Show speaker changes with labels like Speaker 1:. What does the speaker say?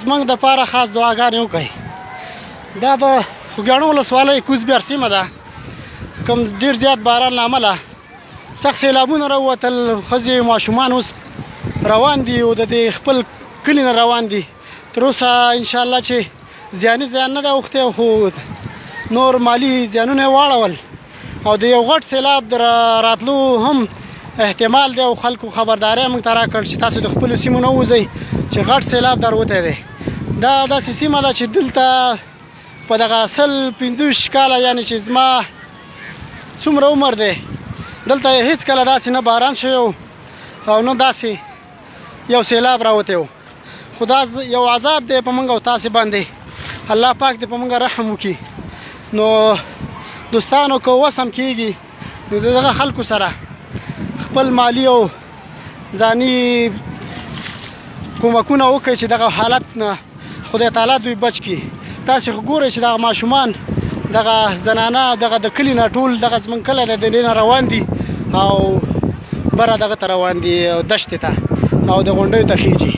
Speaker 1: زمونږ د پاره خاص دعاګانې وکړئ. دا د خوږیاڼو ولسوالۍ کوز بیار سیمه ده، کوم ډیر زیات باران له امله سخت سیلابونه راووتل. ښځې ماشومان اوس روان دي او د دې خپل کلي نه روان دي. تر اوسه ان شاء الله چې زیاني زیان نه دی اوښتی، خو نور مالي زیانونه یې واړول او د یو غټ سیلاب د راتلو هم احتمال دی. او خلکو خبرداری موږ ته راکړ چې تاسو د خپلو سیمو نه ووځئ چې غټ سیلاب دروتی دی. دا داسې سیمه ده چې دلته په دغه 25 کاله، یعنی چې زما څومره عمر دی، دلته هیڅ کله داسې نه باران شوی او نه داسې یو سیلاب راوتی و. خو دا یو عذاب دی په موږ او تاسې باندې. الله پاک دې په موږ رحم وکړي. نو دوستانو، که وسم کیږي نو دغه خلکو سره خپل مالی او ځاني کومکونه وکړي چې دغه حالت نه خدای تعالی دوی بچ کړي. تاسې خو ګورئ چې دغه ماشومان، دغه زنانه، دغه د کلي نه ټول، دغه زمونږ کلی دی، د دې نه روان دي او بره دغه ته روان دي، دشتې ته او د غونډیو ته خیږي.